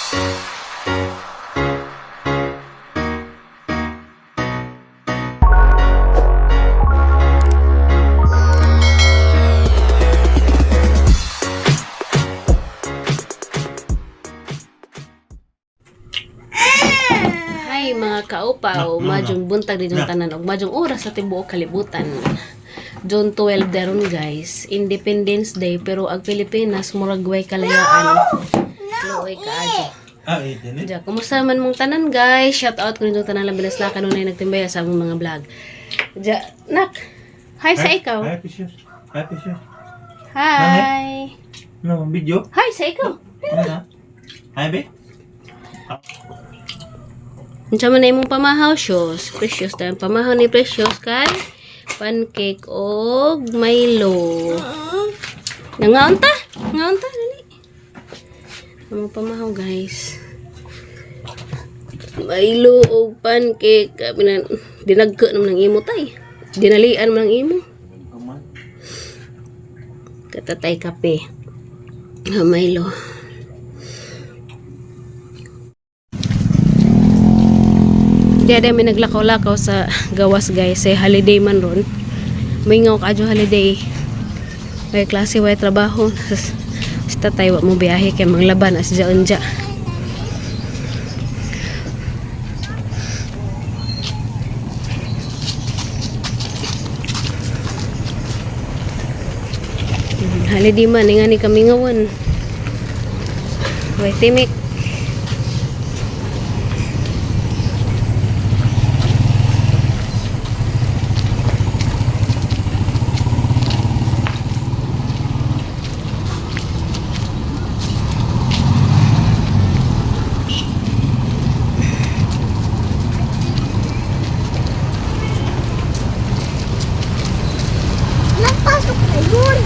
Hi mga kaupaw, maayong buntag din yung tanan og maayong oras sa tibuok kalibutan. June 12 daron guys, Independence Day, pero ang Pilipinas murag way kalayaan. Luoy kaayo. Ah, ito ni. Ja, kumusta man mong tanan guys? Shout out ko nitong tanan labi na sila kanunay nagtimbaya sa among mga vlog. Ja, nak. Hi sa ikaw. Hi, Precious. Hi, Precious. Hi. No, video. Hi sa ikaw. Ano na? Hi, be. Unsa man na imong pamahaw, Shos? Precious tayo. Pamahaw ni Precious kay pancake og Milo. Nangaon ta? Nangaon ta dali. Among pamahaw, guys. Milo og pancake. Grabe na, dinagko naman ang imo tay. Dinalian man ang imo. Katatay kape. Ah, Milo. Diya may naglakaw-lakaw sa gawas guys. Say holiday man ron. Mingaw ka holiday. May klase, way trabaho. Si tatay wa mo biyahe kay manglaban as jaon ja. Holiday man nga ni kami ngawan. Way timik. Nagpasok na yun.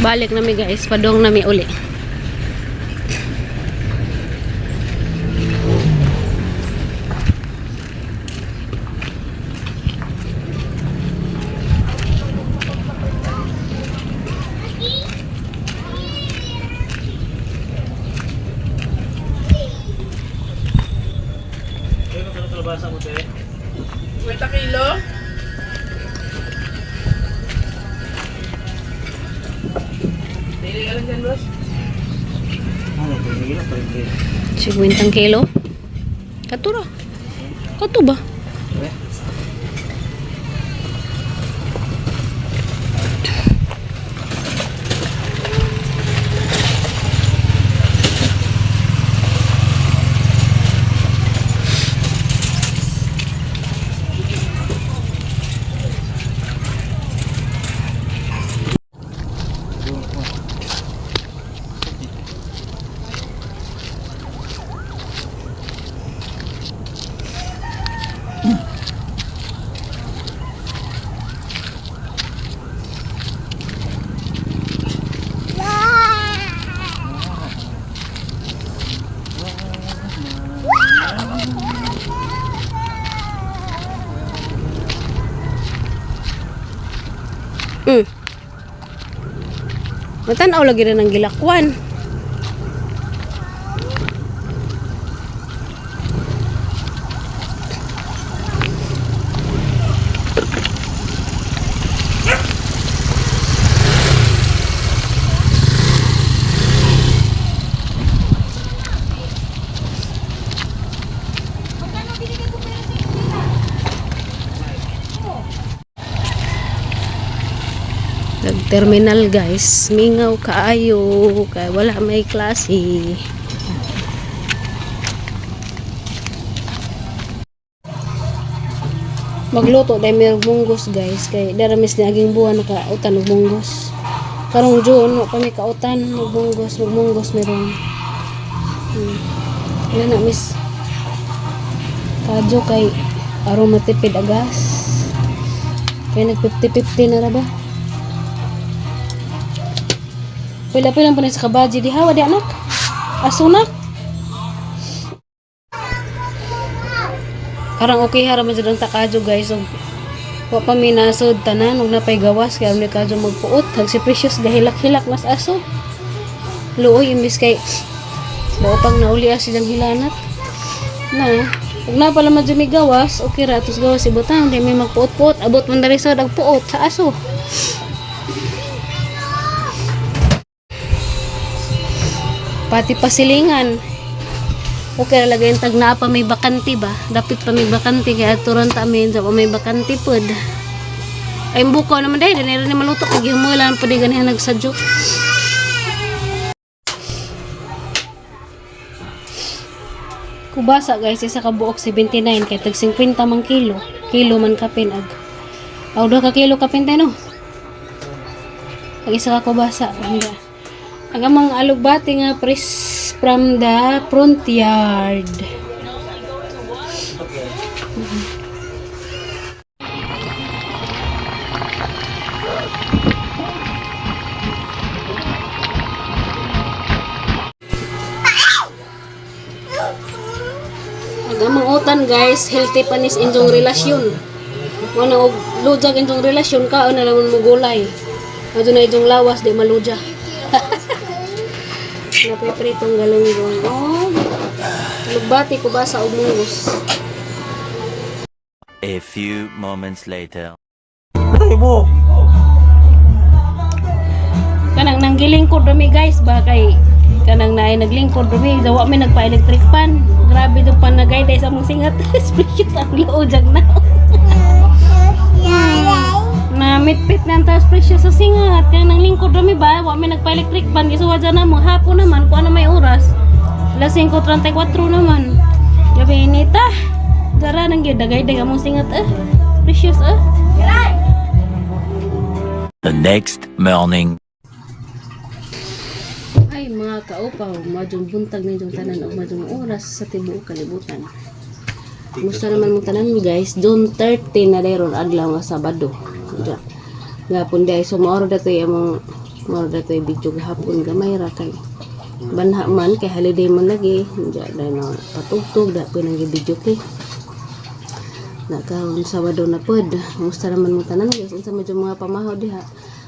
Balik nami guys, padong nami uli. Kwenta kilo? Dili ka lang dyan, boss. Ano, kilo, 20. 50 kilo. Katura. Kato ba? Eh? Matanaw lagi na ng gilakwan. Terminal, guys. Mingaw kaayo kay wala may klase. Magluto dahil may munggos, guys, kay daramis ni aging buwan nakautan og munggos. Karong June wa pa mi kautan og munggos, magmunggos meron. Wala na miss kadyo kay aron matipid agas. Kay nag 50-50 na ra ba? Pila-pila pa na sa kabaji diha wa di anak. Asunak. Karang okay hara man jud ang takadyo, guys, og wa pa mi nasod tanan ug napay gawas kay aron ni kadyo magpuot. Hag si Precious gahilak-hilak mas aso. Luoy imbis kay bao pang nauli silang hilanat. Na, ug na pala man jud mi gawas, okay ra atos gawas ibutang di mi magpuot-puot, abot man diri sa puot sa aso. Pati pasilingan. Okay ra lagay tag naa pa may bakante ba? Dapit pa may bakante kay aturan ta amin sa pa may bakante pod. Ay buko naman dahil dili ni maluto kay gihumalan pa di ganihan nagsadyo. Kubasa, guys, isa ka buok 79 kay tag 50 man kilo. Kilo man kapin ag. Aw duha ka kilo kapin tayo no. Ang isa ka kubasa. Ang ang amang alugbati nga press from the front yard. Ang amang utan, guys, healthy panis inyong relasyon. Wala og lujag inyong relasyon kaon na lang mo gulay. Adto na inyong lawas di maluja. Napipritong galunggong. Oh. Alugbati ko ba sa munggos? A few moments later. Patay mo. Kanang nanggilingkod rami, guys, ba kay kanang naay naglingkod rami, dawa mi nagpa-electric pan. Grabe do pan nagay dai sa mong singat. Precious ang luojag na. Na mitpit na ang taas presyo sa singat. Kaya nang lingkod rami ba, wa mi nagpa-electric pan. Gisuwa dyan na mo, hapon naman, kung ano may oras. Alas 5:34 naman. Grabe inita. Dara nang gyud dagay dag among singat eh. Precious eh. The next morning. Ay mga kaupaw, madyong buntag ninyong tanan o madyong oras sa tibuok kalibutan. Musta naman mong tanan, guys? June 30 na dayron adlaw nga Sabado. Diya. Gapon day so maoro datoy among maoro datoy video gahapon gamay ra kay banha man kay holiday man lagi. Diya day na patugtog da ko nang video kay. Nakaon Sabado na pod. Musta naman mong tanan, guys? Unsa man yung mga pamahaw diha?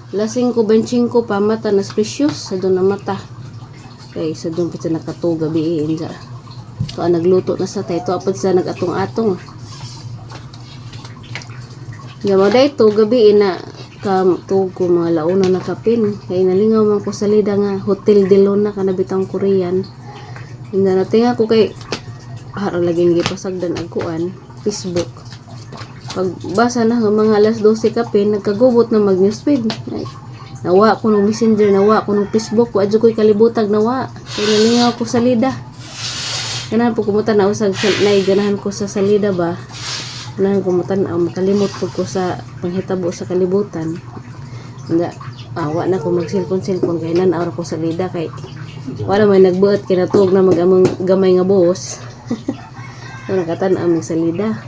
Alas 5:25 pa mata nas Precious sa doon na mata. Kay sa doon pa siya nakatuga biin sa. To ang nagluto na sa tayo. To apod sa nagatong-atong. Gamo day to gabi na kam tugo ko mga launa na kapin. Kay nalingaw man ko sa lida nga Hotel de Luna kanabitang Korean. Hindi na tinga ko kay hara lagi gipasagdan ang kuan Facebook. Pagbasa na ng mga alas 12 kapin, nagkagubot na mag newsfeed. Ay, nawa ko ng Messenger, nawa ko ng Facebook, wa jud ko'y kalibutag nawa. Kay nalingaw ko sa lida. Ganahan po kumutan na usag nay ganahan ko sa salida ba. Ganahan ko mutan makalimot po ko sa panghitabo sa kalibutan. Nga awa na ko mag cellphone cellphone kay nan ko sa lida kay wala may nagbuot kay natuog na mag-amang gamay nga boss. So, nakatan-aw mig salida.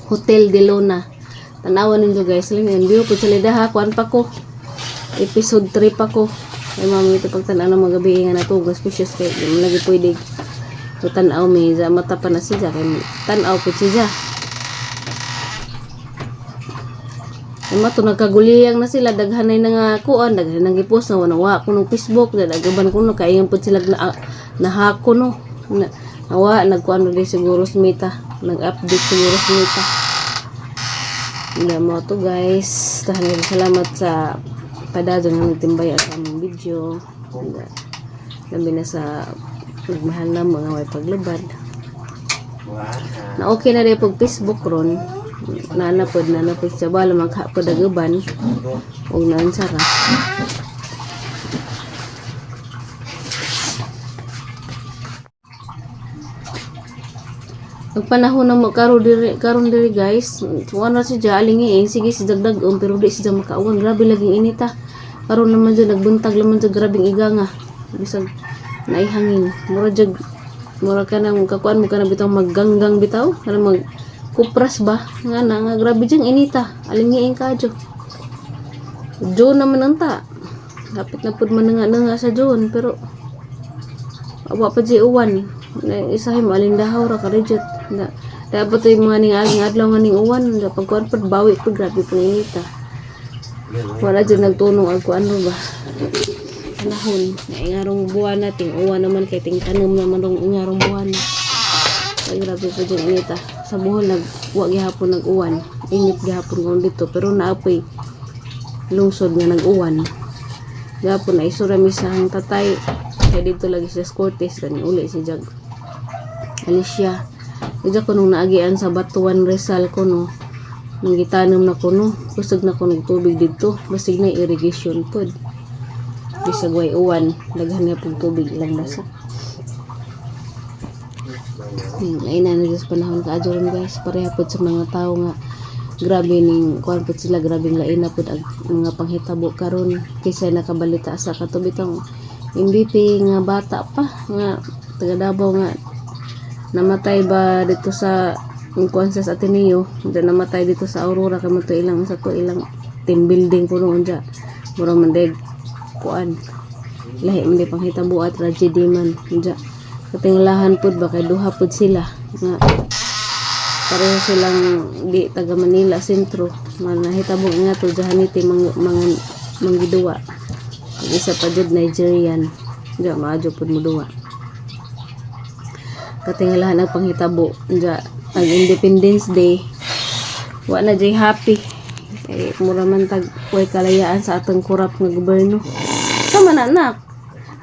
Hotel de Luna. Tanawan ninyo, guys. Alam yun, view po sa lida ha. Kuan pa ko. Episode 3 pa ko. Ay mami, ito pagtanaw ng mga gabi nga natugas. Precious kay di mo lagi pwede. So tanaw mi, za mata pa na siya. Kay tanaw po siya. Ay mato nagkaguliyang na sila daghanay na nga kuan daghan nang gipost na wala ko ng Facebook dagaban ko no kay pud sila na nahako no na, nawa nagkuan na din siguro sa Meta, nag-update siguro sa Meta. Hindi mo to, guys. Tahan salamat sa padadon nga nagtimbay sa among video. Labi na sa nagmahal na mga may paglubad. Wow. Na okay na rin pag Facebook ron. Nana pod siya bala maghapod ang uban ug naunsa ra. Ang panahon na mo karon diri guys, tuwan ra siya alingi sige si dagdag pero di siya makauwan. Grabe laging inita. Karon naman jud nagbuntag naman jud grabing iga nga. Bisag naihangin. Mura jud mura ka nang kakuan mo ka na bitaw magganggang bitaw, kana mag kupras ba nga na nga grabe jang inita. Alingiin kadyo. June naman ang ta. Dapat na pud man nga na nga sa June pero awa pa di uwan. Na isahay mo alindahaw ra ka reject. Na dapat yung mga ning aging adlaw nga ning uwan na pagkuan pud bawi pud grabe pud inita. Wala jud nagtunong ang kuan ba. Panahon na ingarong buwan na ting uwan naman kay ting tanom naman rong ingarong buwan. Ay, grabe po dyan inita. Sa Bohol nag wa gihapon nag-uwan. Init gihapon kung dito pero naapoy lungsod nga nag-uwan. Gapon na isura mi sa ang tatay. Kaya dito lagi siya sa Cortez kani uli si Jag. Alicia. Diya ko nung naagian sa Batuan Rizal ko no. Nang gitanom na ko no. Kusog na ko ng tubig dito. Basig na irrigation pod. Bisag way uwan. Daghan nga pong tubig ilang basa. Ay na na sa panahon ka ron guys. Pareha pod sa mga tao nga grabe ning kuan pod sila grabe lain na pod ang mga panghitabo karon kaysa nakabalita sa katubitang MVP nga bata pa nga taga Davao nga namatay ba dito sa kuan sa Ateneo da namatay dito sa Aurora kay mo to ilang sa to ilang team building kuno unja mura man deg kuan lahi man di panghitabo at tragedy man unja katinglahan pud ba kay duha pud sila nga pareho silang di taga Manila sentro man nahitabo nga to jahanite mang mga manggiduwa. Ang isa pa jud Nigerian unja maadyo pud mo duwa katingalahan ang panghitabo unja ang Independence Day wa na jay happy kay mura man tag way kalayaan sa atong kurap nga gobyerno sama na anak.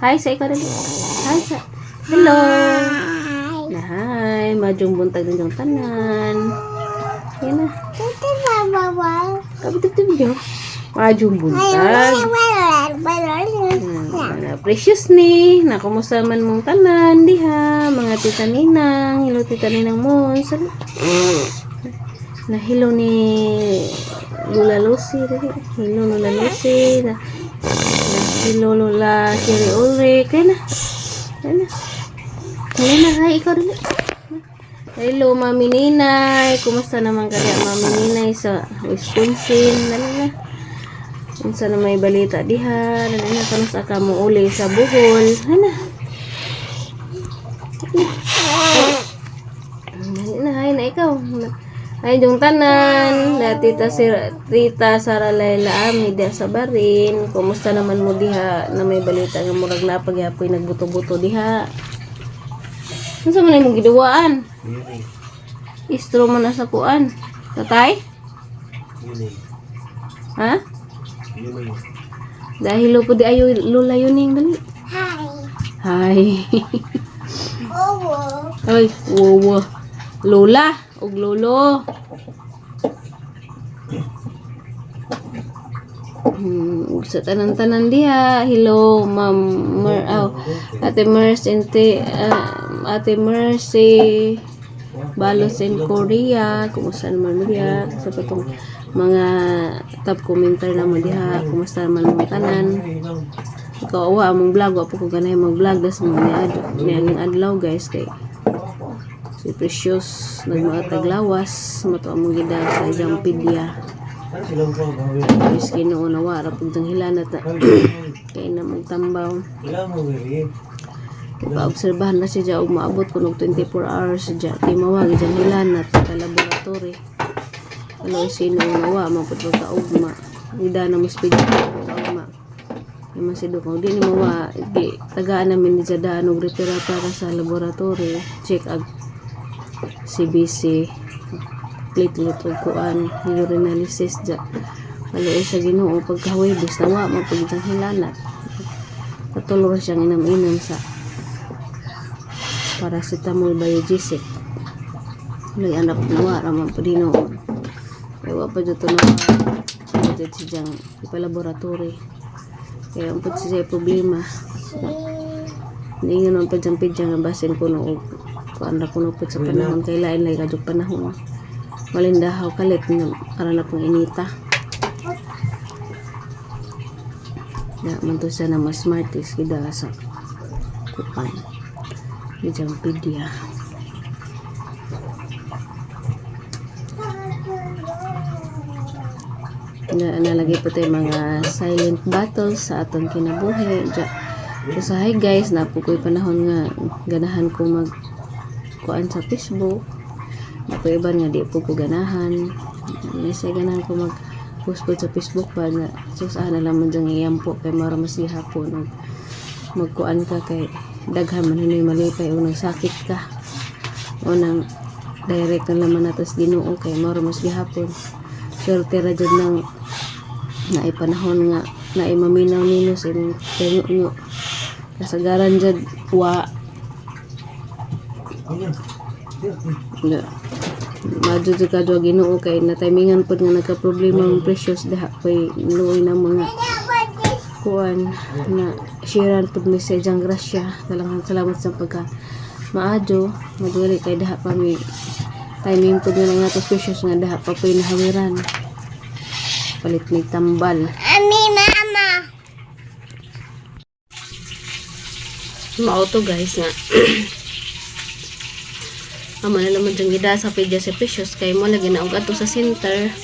Hi sa ikaw dali. Hi sa hello na hi madyong buntag ninyong tanan. Yan na kapitip yo madyong buntag. Na precious ni na kumusta man mong tanan diha mga tita Ninang. Hello Tita Ninang mo na hello ni Lola Lucy dali. Hello Lola Lucy na, na hello Lola Sherry Ulrich. Kaya na kaya na kaya na hi ikaw dali. Hello Mami Ninay, kumusta naman kaya Mami Ninay sa Wisconsin? Dali na. Unsa na may balita diha? Dali na kanos ka mo uli sa Bohol. Ana. Dali na, hay na ikaw. Ay, yung tanan. Da, tita, sir, Tita Sara Laila Ami, diha sa Barin. Kumusta naman mo diha na may balita nga murag napagyapoy nagbuto-buto diha? Unsa man imong giduwaan? Istro man na sa kuan. Tatay? Ha? Dahil po di ayo lula yun ning dali. Hi. Hi. Ay, wowo. Lola ug lolo. Sa tanan-tanan diha. Hello, Ma'am Mer aw, Ate Mercy and Ate Mercy Balos in Korea. Kumusta naman mo diha? Sa patong mga top commenter na mo diha. Kumusta naman mo tanan? Ikaw awa among vlog wa po ko ganahay mag-vlog das mo ni ad ni adlaw guys kay si Precious nagmaatag lawas mato among gida sa iyang pidya. Guys Ginoo nawa ra pud tang hilanat na kay na magtambaw. Ipa-obserbahan na siya og maabot kuno og 24 hours siya kay mawag iyang hilanat sa laboratory. Ano sino nawa man pud pagkaugma. Gida na mo speed pagkaugma. Kay man si Dok, di ni mawa di tagaan namin ni Jadaan og referral para sa laboratory check ag CBC platelet ug kuan urinalysis ja. Kaluoy sa Ginoo pagka Huwebes nawa man pud iyang hilanat. Katulor siyang inam-inam sa paracetamol biogesic. Nag anak nawa ra man pud hinuon. Kaya wa pa dito na jud si Jang ipa-laboratory. Kaya ang pud siya problema. Niingon man pa diyang pidya nga basin kuno og kuan ra kuno pud sa panahon kay lain lagi kadtong panahon. Malindahaw kalit nga aron na pong inita. Da man to siya na mas smart is gida sa kuan. Bidyang pidya. Na nalagay po tayo mga silent battles sa atong kinabuhi. Ja, usahay guys, napo ko'y panahon nga ganahan ko mag kuan sa Facebook. Napo iban nga di po ko ganahan. May say ganahan ko mag post po sa Facebook ba na so saan na lang man diyang iyampo kay mara mas gihapon og magkuan ka kay daghan man hinoy malipay o nagsakit ka o nang direct na laman nato sa Ginoo kay mara mas gihapon swerte ra jud nang naay panahon nga naay maminaw nino sa imong tingo kasagaran jud wa na madyo jud ka jud Ginoo kay na timingan pod nga nagka-problema ang Precious diha koy luoy na mga kuan na sharean pod mi sa iyang grasya. Daghang salamat sa pagka maadyo maduli kay diha pa mi timing pod nga nga Precious nga diha pa po'y nahawiran palit mig tambal. Ami, mama. Mauto guys nga amo na naman diyang gida sa pedya si Precious kay mo lagi na og adto sa center.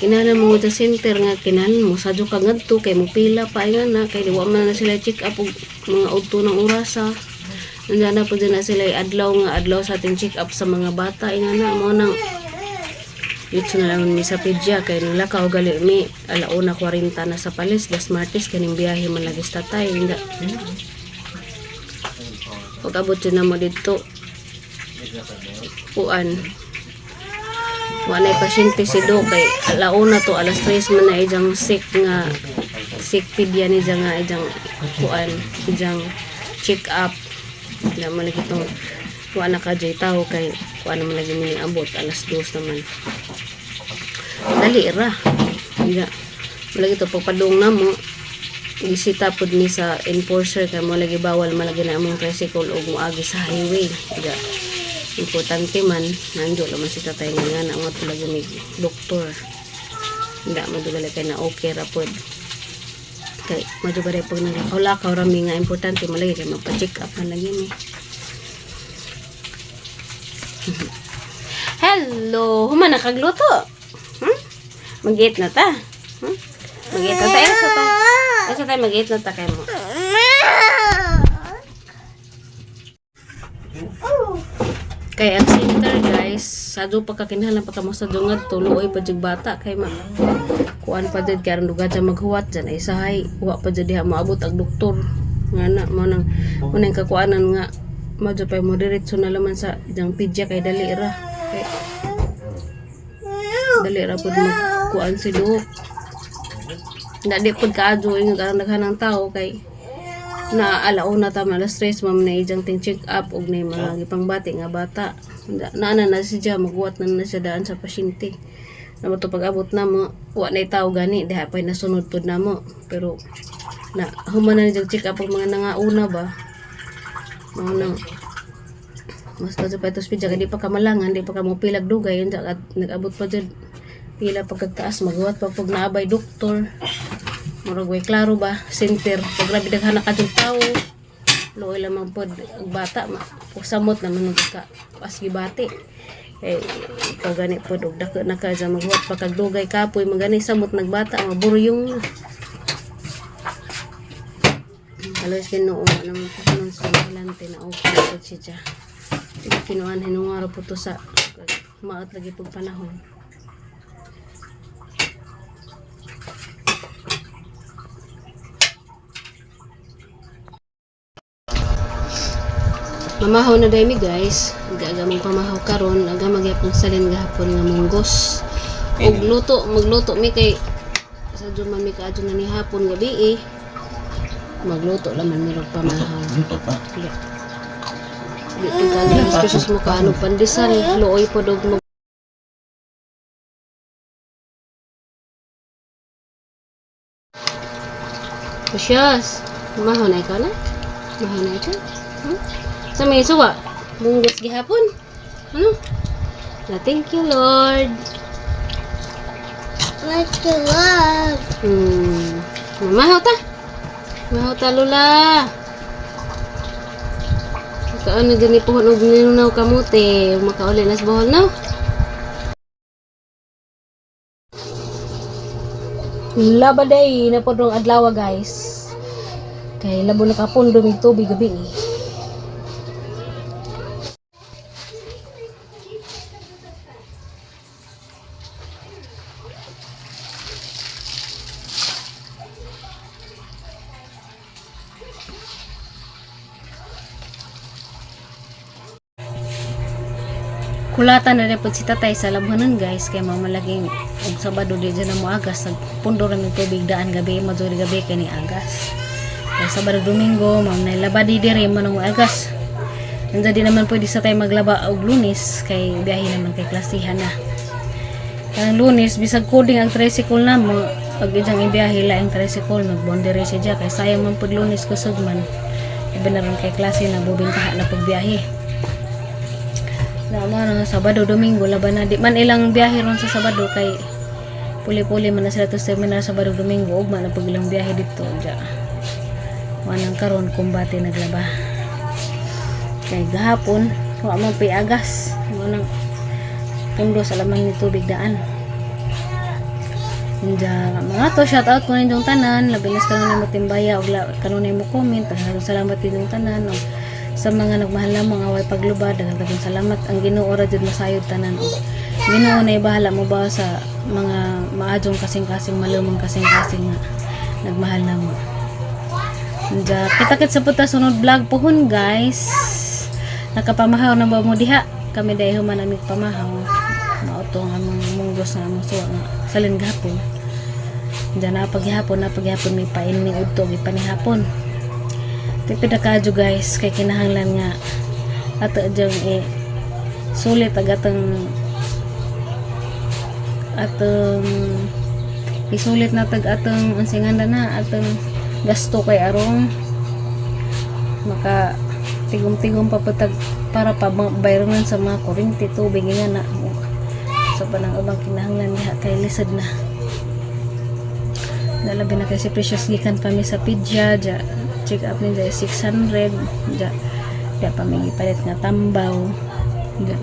Kinahanglan mo sa center nga kinahanglan mo sadyo ka ngadto kay mo pila pa nga na kay wa man na sila check up og mga udto ng orasa. Nandiyan na po dyan na sila adlaw nga adlaw sa ating check up sa mga bata nga na mo nang Dito na lang mi sa pedya kay nung lakaw gali mi alauna 40 na sa palis das Martes kaning biyahe man lagi sa tatay hindi. Pag abot yun na mo dito uan wa na pasyente si do kay alauna to alas 3 man na ijang sick nga sick pidya ni ijang nga ijang kuan ijang check up na man lagi tong wa na ka jay tao kay kuan naman lagi mi abot alas 2 naman dali ra ya malagi to pagpadung na mo gisita pod ni sa enforcer kay mo lagi bawal malagi na among tricycle og moagi sa highway ya importante man nandyo naman si tatay nga nga na nga tulad may doktor hindi madugala kay na okay ra pod kay madugala pag naglakaw-lakaw rami nga importante malagi kay magpa-check up man lagi mi. Hello, human na kagluto. Mag-eat na ta. Mag-eat na ta. Eh, sa ta. Eh, sa ta mag-eat na ta kay mo. Kay ang center guys, sadyo pa ka kinahanglan pa ka mo sa dungad tuloy pa jud bata kay ma kuan pa jud kay aron duga dyan maghuwat dyan ay sahay wa pa jud diha moabot ang doktor nga na mo nang mo nang kakuanan nga madyo pa mo diretso na laman sa diyang pidya kay dali ra kay dali ra pud magkuan si Duhok na di pud kaadyo ingon aron daghan ang tao kay na alauna ta alas stress ma'am na ijang ting check up og na mga gipangbati nga bata naana na siya maghuwat na na siya daan sa pasyente na to pag-abot na mo wa na tao gani diha pa'y nasunod pod na mo pero na human na niyang check up ang mga nangauna ba mao nang mas pa pa ito speed di pa kamalangan di pa ka mo pilag dugay yun at nag-abot pa dyan pila pagkagtaas maghuwat pa pag naabay doktor murag way klaro ba center pag grabe daghan na kadyong tao luoy lamang pod ang bata ma samot naman og ka pas gibati eh ikaw gani pod og dako na ka dyan maghuwat pa kag dugay kapoy magani samot nagbata maburyong na. Halos Ginoo naman po kunon sa hilante na okay na po siya. Kinuan hinungaro po to sa maot lagi pag panahon. Mamahaw na dahil mi guys. Aga mong pamahaw karon, aga magyapon salin gahapon nga munggos. Og luto, magluto mi kay sa man mi kaadyo na ni hapon gabi eh. Magluto laman mi rog pamahaw. Luto pa. Yeah. Di pagkalos mo kaano pandesal, luoy po dog mag Precious, mahaw na ikaw na? Mahaw na ikaw? Sa may suwa, munggos gihapon. Ano? Na, thank you, Lord. What's the word? Mahaw ta. Mahaw ta, Lola. Kaano din ni puhon og ninunaw kamote, makauli na sa Bohol, no? Labaday na po dong adlaw, guys. Kay labo na kapon dumig tubig gabi eh. Kulatan na rin po si tatay sa labhanan, guys, kay mamalaging og Sabado di dyan na mo agas nagpundo ra mig tubig daan gabi majority gabi kay ni agas kay Sabado Domingo ma'am na labadi diri man ang agas. Nandiyan di naman pwede sa tayo maglaba og Lunes kay biyahe naman kay klasihan na. Ang Lunes bisag coding ang tricycle na mo pag ijang ibiyahe la ang tricycle magbondere siya dya kay sayang man pag Lunes kusog man iba na ron kay klase na bubintaha na pagbiyahe. Na mo na Sabado Domingo laban na di man ilang biyahe ron sa Sabado kay puli-puli man na sila to seminar Sabado Domingo ugma na pag ilang biyahe dito dya. Wanang karon kumbate naglaba. Kay gahapon wa man pay agas mo nang pundo sa laman ni tubig daan. Inja, mga to, shout out ko ninyong tanan. Labi na sa kanunay mo timbaya o kanunay mo comment. Daghang salamat ninyong tanan. O, sa mga nagmahal na mga way paglubad, daghang daghang salamat. Ang Ginoo ra jud masayod tanan. O, Ginoo na bahala mo ba sa mga maadjong kasing-kasing malumang kasing-kasing nga nagmahal na mo. Inja, kita-kit sa puta sunod vlog pohon, guys. Nakapamahaw na ba mo diha? Kami dahil human amig pamahaw. Mao to ang among munggos na among suwa nga salin gahapon. Diyan na paghihapon na paghihapon may pain ni udto ipanihapon. Tipid na kadyo, guys, kay kinahanglan nga ato diyang eh, sulit ag atong atong isulit na tag atong ang singanda na atong gasto kay arong maka tigom-tigom pa po tag para pa bayronan sa mga kuryente tubig nga na sa panang ubang kinahanglan diha kay lisod na. Nalabi na kay si Precious gikan pa mi sa pidya ja check up ni 600 ja ja pa mi gipalit nga tambaw ja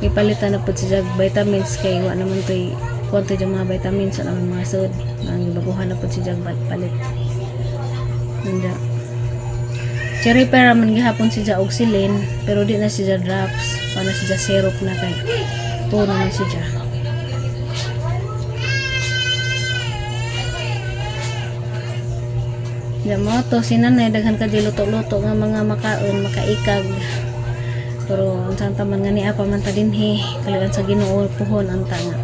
gipalitan na pud si jag vitamins kay wa naman toy kuan to yung mga vitamins wa naman mga sud ang gibaguhan na pud si jag palit ja. Cherry pera man gihapon si Ja og silin, pero di na si Ja drops, pa na si Ja syrup na kay tuo naman si Ja. Ja mo to si nanay daghan ka di luto-luto nga mga makaon, makaikag. Pero ang santa man nga ni apa man ta dinhi, kalian sa Ginoo puhon ang tanga.